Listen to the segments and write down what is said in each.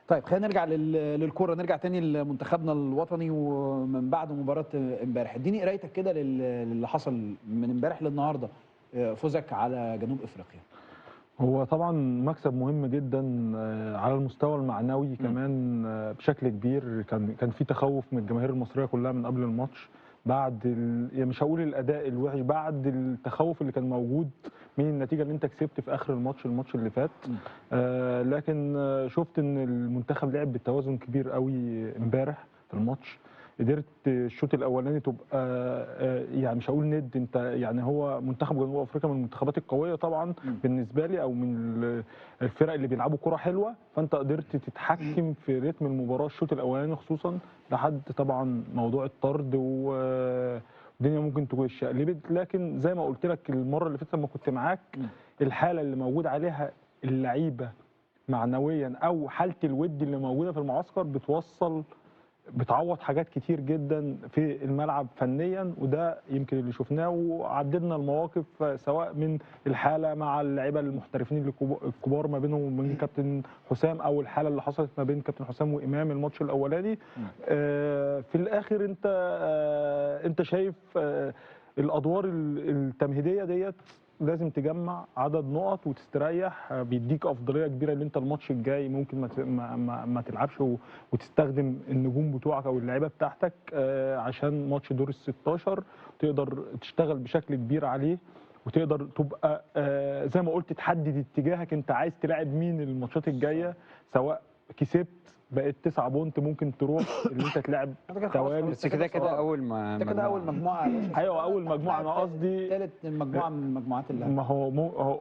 طيب خلينا نرجع للكرة، نرجع تاني لمنتخبنا الوطني ومن بعد مباراة امبارح. اديني قرايتك كده للي حصل من امبارح للنهاردة، فوزك على جنوب افريقيا. هو طبعا مكسب مهم جدا على المستوى المعنوي كمان بشكل كبير. كان في تخوف من الجماهير المصرية كلها من قبل الماتش، بعد يعني مش هقول الاداء الوحش، بعد التخوف اللي كان موجود من النتيجة اللي انت كسبت في اخر الماتش اللي فات. لكن شفت ان المنتخب لعب بتوازن كبير قوي امبارح في الماتش. قدرت الشوط الاولاني تبقى يعني مش هقول ند، انت يعني هو منتخب جنوب افريقيا من المنتخبات القوية طبعا بالنسبة لي، او من الفرق اللي بيلعبوا كره حلوة، فانت قدرت تتحكم في رتم المباراة الشوط الاولاني خصوصا لحد طبعا موضوع الطرد والدنيا ممكن تكون اتشقلبت. لكن زي ما قلت لك المرة اللي فاتت لما كنت معاك، الحالة اللي موجود عليها اللعيبة معنويا او حاله الود اللي موجودة في المعسكر بتعوض حاجات كتير جدا في الملعب فنيا، وده يمكن اللي شفناه وعددنا المواقف سواء من الحالة مع اللعيبة المحترفين الكبار ما بينهم وبين كابتن حسام، او الحالة اللي حصلت ما بين كابتن حسام وامام الماتش الاولاني. في الاخر انت شايف الادوار التمهيدية ديت لازم تجمع عدد نقط وتستريح، بيديك افضلية كبيرة ان انت الماتش الجاي ممكن ما تلعبش وتستخدم النجوم بتوعك او اللعيبة بتاعتك عشان ماتش دور ال 16 تقدر تشتغل بشكل كبير عليه، وتقدر تبقى زي ما قلت تحدد اتجاهك، انت عايز تلعب مين الماتشات الجاية، سواء كسبت بقيت 9 point ممكن تروح اللي انت تلعب توالي. بس كده كده اول ما كده اول مجموعة. ايوه اول مجموعة، انا قصدي ثالث مجموعة من المجموعات اللي ما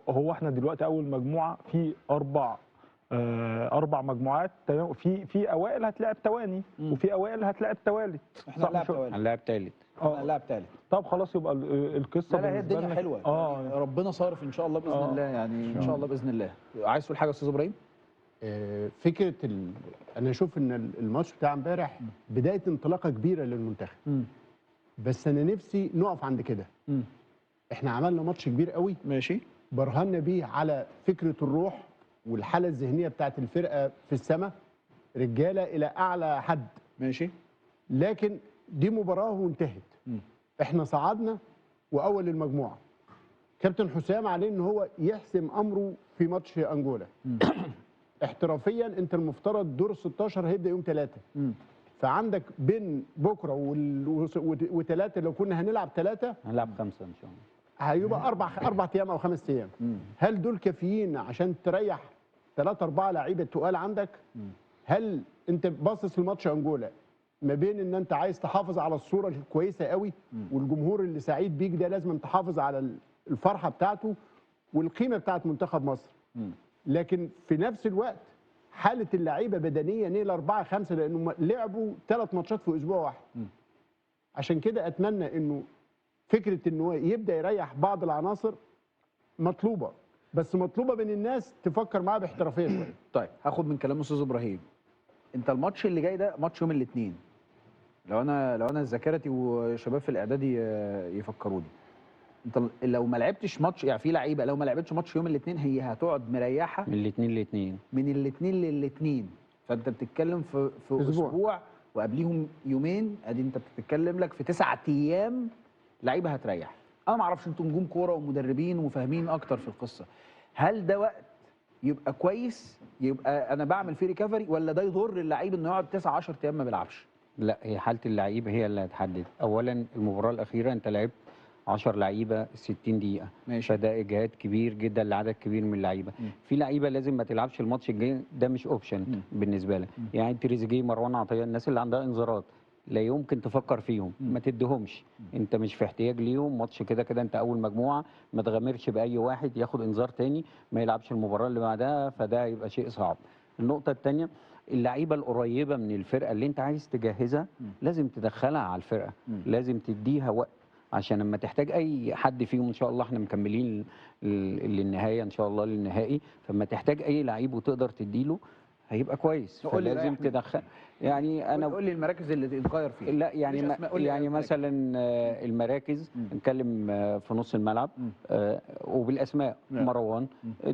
هو احنا دلوقتي اول مجموعة في اربع مجموعات، تمام. في اوائل هتلعب تواني وفي اوائل هتلعب توالت. احنا هنلعب توالت، هنلعب ثالث، هنلعب ثالث. طب خلاص يبقى القصة لا هي الدنيا حلوة. يعني ربنا صارف ان شاء الله باذن الله، يعني ان شاء الله باذن الله. عايز تقول حاجة يا استاذ ابراهيم؟ فكرة انا اشوف ان الماتش بتاع امبارح بداية انطلاقة كبيرة للمنتخب، بس انا نفسي نقف عند كده. احنا عملنا ماتش كبير قوي، ماشي، برهنا بيه على فكرة الروح والحالة الذهنية بتاعت الفرقة في السماء، رجاله الى اعلى حد، ماشي. لكن دي مباراة وانتهت. احنا صعدنا واول المجموعة. كابتن حسام عليه ان هو يحسم امره في ماتش انجولا. احترافيا انت المفترض دور 16 هيبدا يوم 3، فعندك بين بكره وثلاثة، لو كنا هنلعب 3 هنلعب 5 ان شاء الله، هيبقى اربع ايام او 5 ايام. هل دول كافيين عشان تريح 3 4 لعيبة تقال عندك؟ هل انت باصص لماتش انجولا ما بين ان انت عايز تحافظ على الصورة الكويسة قوي والجمهور اللي سعيد بيك ده لازم تحافظ على الفرحة بتاعته والقيمة بتاعت منتخب مصر، لكن في نفس الوقت حاله اللعيبة بدنيا نيل 4 5 لانه لعبوا 3 ماتشات في اسبوع واحد. عشان كده اتمنى انه فكرة انه يبدا يريح بعض العناصر مطلوبه، بس مطلوبه من الناس تفكر معاه باحترافيه شوية. طيب هاخد من كلام استاذ ابراهيم، انت الماتش اللي جاي ده ماتش يوم الاثنين، لو انا ذاكرتي وشباب في الاعدادي يفكروني، انت لو ما لعبتش ماتش، يعني في لعيبة لو ما لعبتش ماتش يوم الاثنين هي هتقعد مريحه من الاثنين للاثنين، من الاثنين للاثنين، فانت بتتكلم في اسبوع وقبليهم يومين، ادي انت بتتكلم لك في 9 ايام لعيبة هتريح. انا ما اعرفش، انتوا نجوم كورة ومدربين وفاهمين اكتر في القصة، هل ده وقت يبقى كويس يبقى انا بعمل فيه recovery، ولا ده يضر اللعيب انه يقعد 9 10 ايام ما بيلعبش؟ لا، هي حاله اللعيب هي اللي هتحدد. اولا المباراة الاخيرة انت لعبت 10 لعيبة 60 دقيقة، ماشي، فده اجهاد كبير جدا لعدد كبير من اللعيبة. في لعيبة لازم ما تلعبش الماتش الجاي، ده مش option بالنسبة لك. يعني تريزيجيه، مروان عطية، الناس اللي عندها انذارات لا يمكن تفكر فيهم، ما تديهمش، انت مش في احتياج ليهم. ماتش كده كده انت اول مجموعة، ما تغامرش باي واحد ياخد انذار تاني ما يلعبش المباراة اللي بعدها، فده هيبقى شيء صعب. النقطة الثانية، اللعيبة القريبة من الفرقة اللي انت عايز تجهزها لازم تدخلها على الفرقة، لازم تديها وقت عشان لما تحتاج اي حد فيهم ان شاء الله، احنا مكملين للنهاية ان شاء الله للنهائي، فما تحتاج اي لعيب وتقدر تديله هيبقى كويس، فلازم تدخل. يعني انا قول لي المراكز اللي اتغير فيها. لا يعني يعني مثلا المراكز نتكلم في نص الملعب وبالاسماء، مروان،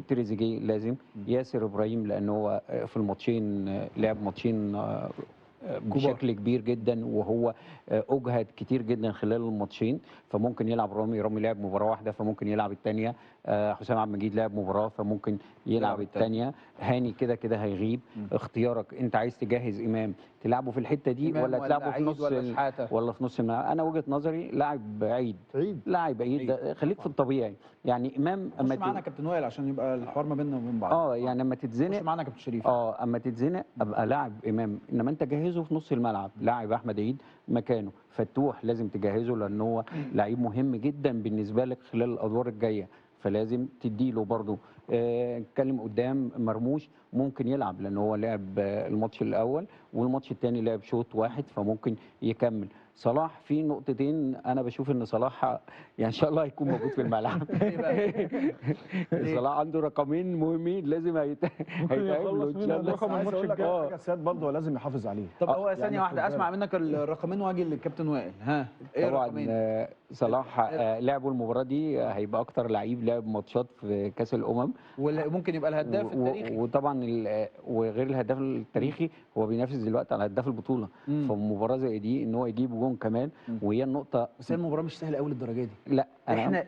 تريزيجيه لازم، ياسر ابراهيم لان هو في الماتشين لعب ماتشين بشكل كبير جدا وهو اجهد كتير جدا خلال الماتشين، فممكن يلعب رامي لعب مباراة واحدة فممكن يلعب الثانية، حسام عبد المجيد لعب مباراة فممكن يلعب الثانية، هاني كده كده هيغيب. اختيارك انت عايز تجهز امام تلعبه في الحتة دي ولا تلعبه في نص ولا في نص الملعب؟ انا وجهه نظري لاعب عيد، لاعب عيد، خليك في الطبيعي. يعني امام اما معانا كابتن وائل عشان يبقى الحوار ما بيننا وبين بعض. يعني اما تتزنق معانا كابتن شريف، اما تتزنق ابقى لاعب امام، انما انت جهزه في نص الملعب، لاعب احمد عيد مكانه، فتوح لازم تجهزه لان هو لعيب مهم جدا بالنسبة لك خلال الادوار الجاية، فلازم تديله برضه. نتكلم قدام مرموش ممكن يلعب لان هو لعب الماتش الاول والماتش الثاني لعب شوط واحد فممكن يكمل. صلاح في نقطتين، انا بشوف ان صلاح يعني ان شاء الله هيكون موجود في الملعب. صلاح عنده رقمين مهمين لازم هيتعملوا ان شاء الله. رقم الماتش الجاي حاجة سياد برضه لازم يحافظ عليه. طب هو ثانية واحدة اسمع منك الرقمين واجي للكابتن وائل. ها ايه الرقمين؟ طبعا صلاح لعبه المباراة دي هيبقى اكتر لعيب لعب ماتشات في كاس الامم، وممكن يبقى الهداف التاريخي، وطبعا وغير الهداف التاريخي هو بينافس دلوقتي على هداف البطولة. فمباراه زي دي ان هو يجيب جون كمان، وهي النقطة. بس هي المباراة مش سهلة قوي للدرجة دي. لا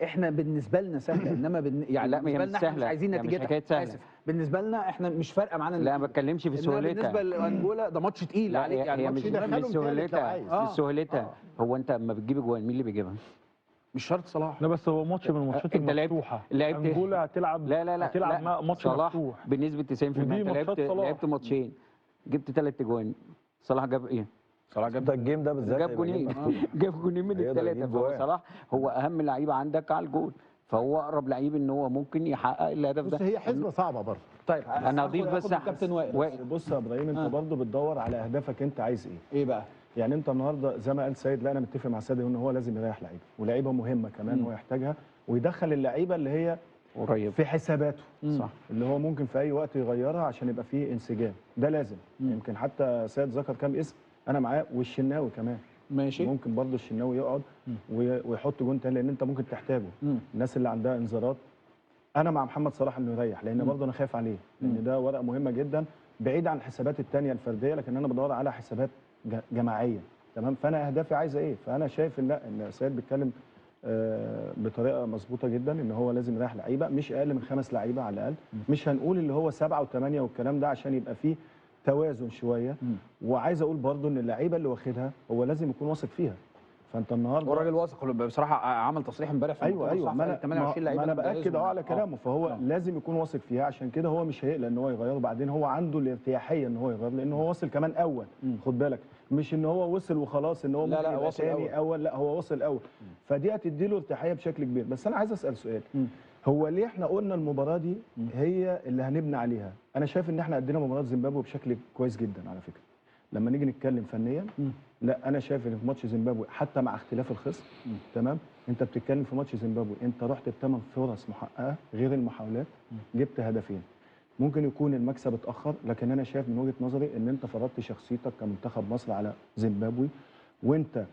احنا بالنسبة لنا سهلة، انما يعني لا بالنسبة لنا احنا مش عايزين نتيجتها. اسف، بالنسبة لنا احنا مش فارقه معانا. لا ما بتكلمش في سهولتها. بالنسبة لانجولا ده ماتش تقيل عليك، يعني مش سهولتها، مش سهولتها. هو انت اما بتجيب جوان مين اللي بيجيبها؟ مش شرط صلاح. لا بس هو ماتش من الماتشات المفتوحة. لعبت انجولا هتلعب، لا لا لا، هتلعب ماتش مفتوح بنسبة 90%. انت لعبت ماتشين جبت 3 اجوان، صلاح جاب ايه؟ صلاح جاب ده ال game ده بالذات جاب جونين، جاب جونين من الثلاثة. فهو صلاح هو اهم لعيب عندك على الجول، فهو اقرب لعيب ان هو ممكن يحقق الهدف ده. بس هي حسبه صعبة برضه. طيب انا اضيف بس كابتن وائل. بص يا ابراهيم، انت برضه بتدور على اهدافك، انت عايز ايه؟ ايه بقى؟ يعني انت النهارده زي ما قال سيد، لا انا متفق مع سيد ان هو لازم يريح لعيبة، ولاعيبه مهمة كمان هو يحتاجها، ويدخل اللعيبة اللي هي قريب في حساباته، صح، اللي هو ممكن في اي وقت يغيرها عشان يبقى فيه انسجام، ده لازم. يمكن حتى سيد ذكر كام اسم انا معاه، والشناوي كمان ماشي، ممكن برضه الشناوي يقعد ويحط جون تاني لان انت ممكن تحتاجه. الناس اللي عندها انذارات، انا مع محمد صلاح انه يريح، لان برضه انا خايف عليه، لان ده ورقة مهمة جدا بعيد عن الحسابات الثانية الفردية، لكن انا بدور على حسابات جماعية. تمام، فانا اهدافي عايزه ايه؟ فانا شايف ان لا، ان سيد بيتكلم بطريقة مظبوطة جدا، ان هو لازم يريح لعيبة مش اقل من 5 لعيبة على الاقل، مش هنقول اللي هو 7 و8 والكلام ده عشان يبقى فيه توازن شوية. وعايز اقول برضو ان اللعيبة اللي واخدها هو لازم يكون واثق فيها. فانت النهارده هو راجل واثق بصراحة، عمل تصريح امبارح في ايوه ما انا 28 لعيبة، ما انا باكد على كلامه، فهو لازم يكون واثق فيها، عشان كده هو مش هيقلق ان هو يغير. وبعدين هو عنده الارتياحيه ان هو يغير، لان هو واصل كمان اول. خد بالك، مش ان هو وصل وخلاص ان هو ممكن يبقى تاني اول، لا هو وصل اول، فدي هتدي له ارتياحيه بشكل كبير. بس انا عايز اسال سؤال، هو ليه احنا قلنا المباراة دي هي اللي هنبني عليها؟ انا شايف ان احنا قدينا مباراة زيمبابوي بشكل كويس جدا على فكرة. لما نيجي نتكلم فنيا، لا انا شايف ان في ماتش زيمبابوي حتى مع اختلاف الخصم، تمام، انت بتتكلم في ماتش زيمبابوي انت رحت ب8 فرص محققة غير المحاولات، جبت هدفين. ممكن يكون المكسب اتاخر، لكن انا شايف من وجهه نظري ان انت فرضت شخصيتك كمنتخب مصر على زيمبابوي، وانت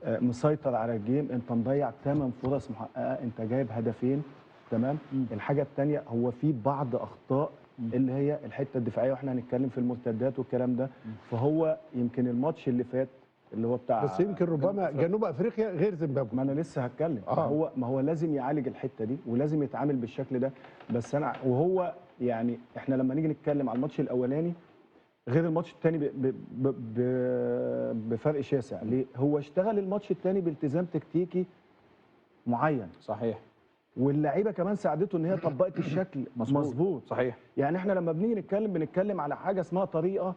مسيطر على ال game، انت مضيع 8 فرص محققة، انت جايب هدفين. تمام. الحاجة الثانية، هو في بعض اخطاء اللي هي الحتة الدفاعية، واحنا هنتكلم في المرتدات والكلام ده. فهو يمكن الماتش اللي فات اللي هو بتاع، بس يمكن ربما جنوب افريقيا غير زيمبابوي، ما انا لسه هتكلم. هو ما هو لازم يعالج الحتة دي، ولازم يتعامل بالشكل ده. بس انا وهو يعني احنا لما نيجي نتكلم على الماتش الاولاني غير الماتش الثاني بفرق شاسع. ليه؟ هو اشتغل الماتش الثاني بالتزام تكتيكي معين، صحيح، واللعيبة كمان ساعدته ان هي طبقت الشكل مظبوط. صحيح. يعني احنا لما بنيجي نتكلم بنتكلم على حاجة اسمها طريقه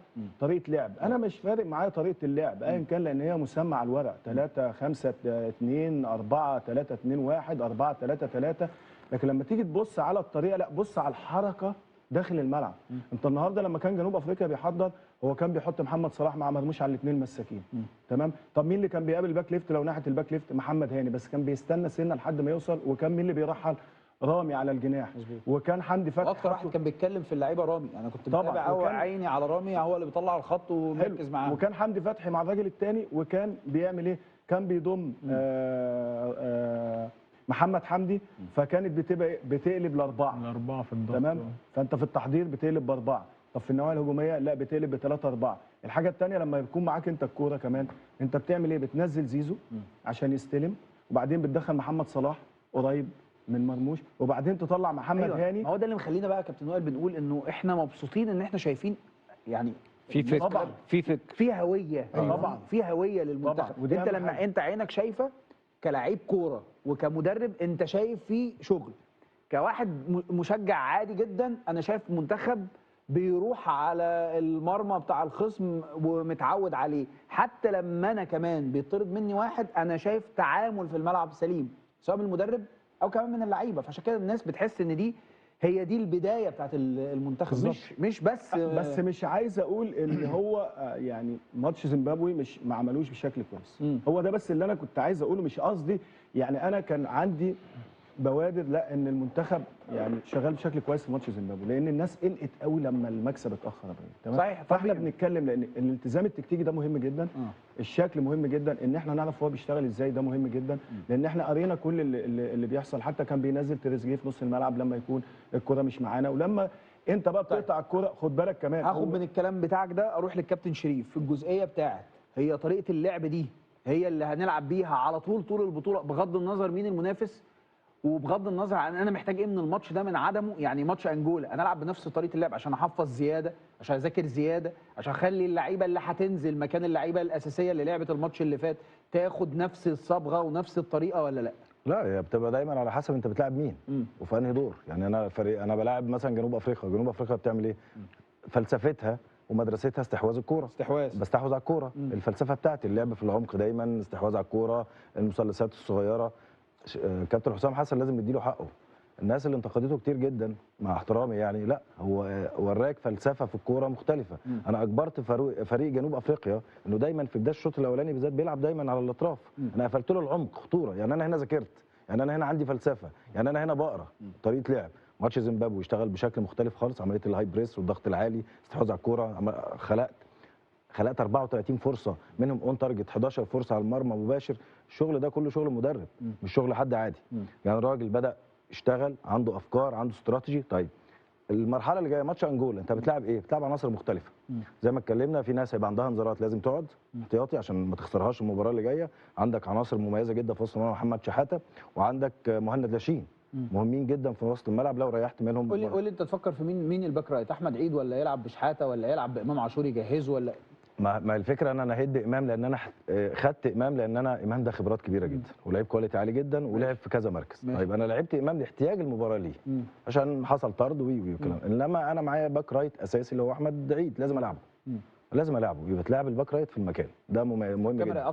لعب. انا مش فارق معايا طريقه اللعب ايا كان، لان هي مسمى على الورق 3 5 2 4 3 2 1 4 3 3، لكن لما تيجي تبص على الطريقة، لا بص على الحركة داخل الملعب. انت النهارده لما كان جنوب افريقيا بيحضر، هو كان بيحط محمد صلاح مع مرموش على الاثنين مساكين. تمام. طب مين اللي كان بيقابل back left؟ لو ناحية ال back left محمد هاني، بس كان بيستنى سنة لحد ما يوصل. وكان مين اللي بيرحل؟ رامي على الجناح. مزبوط. وكان حمدي فتحي اكتر واحد كان بيتكلم في اللعيبة رامي، انا كنت متابع قوي عيني على رامي، هو اللي بيطلع الخط ومركز معاه. وكان حمدي فتحي مع الراجل الثاني، وكان بيعمل ايه؟ كان بيضم محمد حمدي، فكانت بتبقى بتقلب لاربعة في الضغط. تمام، فانت في التحضير بتقلب باربعة، طب في النواحي الهجومية لا بتقلب بثلاثة اربعة. الحاجة الثانية لما يكون معاك انت الكورة كمان، انت بتعمل ايه؟ بتنزل زيزو عشان يستلم، وبعدين بتدخل محمد صلاح قريب من مرموش، وبعدين تطلع محمد هاني. ما هو ده اللي مخلينا بقى يا كابتن وائل بنقول انه احنا مبسوطين ان احنا شايفين يعني في فكر، في فكر، في هوية. طبعا في هوية للمنتخب. انت لما انت عينك شايفه كلاعب كورة وكمدرب، انت شايف فيه شغل. كواحد مشجع عادي جدا، انا شايف منتخب بيروح على المرمى بتاع الخصم ومتعود عليه. حتى لما انا كمان بيطرد مني واحد، انا شايف تعامل في الملعب سليم، سواء من المدرب او كمان من اللعيبة. فعشان كده الناس بتحس ان دي هي دي البداية بتاعت المنتخب، مش بس مش عايز اقول ان هو يعني ماتش زيمبابوي مش ما عملوش بشكل كويس. هو ده بس اللي انا كنت عايز اقوله، مش قصدي يعني انا كان عندي بوادر لا ان المنتخب يعني شغال بشكل كويس في ماتش زيمبابوي، لان الناس قلقت قوي لما المكسب اتاخر. تمام، صحيح. فاحنا بنتكلم لان الالتزام التكتيكي ده مهم جدا. الشكل مهم جدا، ان احنا نعرف هو بيشتغل ازاي، ده مهم جدا. لان احنا قرينا كل اللي بيحصل. حتى كان بينزل تريزيجيه في نص الملعب لما يكون الكره مش معانا، ولما انت بقى بتقطع الكره خد بالك كمان. هاخد من الكلام بتاعك ده اروح للكابتن شريف في الجزئية بتاعت هي طريقه اللعب دي هي اللي هنلعب بيها على طول البطولة، بغض النظر مين المنافس، وبغض النظر عن انا محتاج ايه من الماتش ده من عدمه. يعني ماتش انجولا انا العب بنفس طريقه اللعب عشان احفظ زيادة، عشان اذاكر زيادة، عشان اخلي اللعيبة اللي هتنزل مكان اللعيبة الاساسية اللي لعبت الماتش اللي فات تاخد نفس الصبغه ونفس الطريقة، ولا لا؟ لا، هي بتبقى دايما على حسب انت بتلعب مين وفي انهي دور. يعني انا فريق، انا بلاعب مثلا جنوب افريقيا، جنوب افريقيا بتعمل ايه؟ فلسفتها ومدرستها استحواذ الكورة، استحواذ، بستحوذ على الكورة. الفلسفة بتاعتي اللعب في العمق دايما، استحواذ على الكورة، المثلثات الصغيرة. كابتن حسام حسن لازم نديله حقه. الناس اللي انتقدته كتير جدا مع احترامي يعني، لا هو وراك فلسفة في الكورة مختلفة. انا اجبرت فريق جنوب افريقيا انه دايما في بداية الشوط الاولاني بالذات بيلعب دايما على الاطراف. انا قفلت له العمق خطورة، يعني انا هنا ذاكرت، يعني انا هنا عندي فلسفة، يعني انا هنا بقرا طريقه لعب. ماتش زيمبابوي اشتغل بشكل مختلف خالص، عملية ال high press والضغط العالي، استحواذ على الكورة. خلقت 34 فرصة، منهم on target 11 فرصة على المرمى مباشر. الشغل ده كله شغل مدرب، مش شغل حد عادي. يعني الراجل بدا يشتغل، عنده افكار، عنده استراتيجي. طيب المرحلة اللي جاية ماتش انجولا، انت بتلعب ايه؟ بتلعب عناصر مختلفة. زي ما اتكلمنا، في ناس هيبقى عندها انذارات لازم تقعد احتياطي عشان ما تخسرهاش المباراة اللي جاية. عندك عناصر مميزة جدا في وسط الملعب، محمد شحاته، وعندك مهند لاشين، مهمين جدا في وسط الملعب. لو ريحت منهم. قول لي انت تفكر في مين ال back right؟ احمد عيد ولا يلعب بشحاته ولا يلعب بامام عاشور يجهزه ولا؟ ما الفكرة ان انا هدي امام، لان انا خدت امام، لان انا امام ده خبرات كبيرة جدا ولعيب quality عالي جدا ولعب في كذا مركز. طيب انا لعبت امام لاحتياج المباراة ليه، عشان حصل طرد وي والكلام. انما انا معايا back right اساسي اللي هو احمد عيد، لازم العبه. لازم العبه، يبقى تلعب ال back right في المكان ده مهم جدا.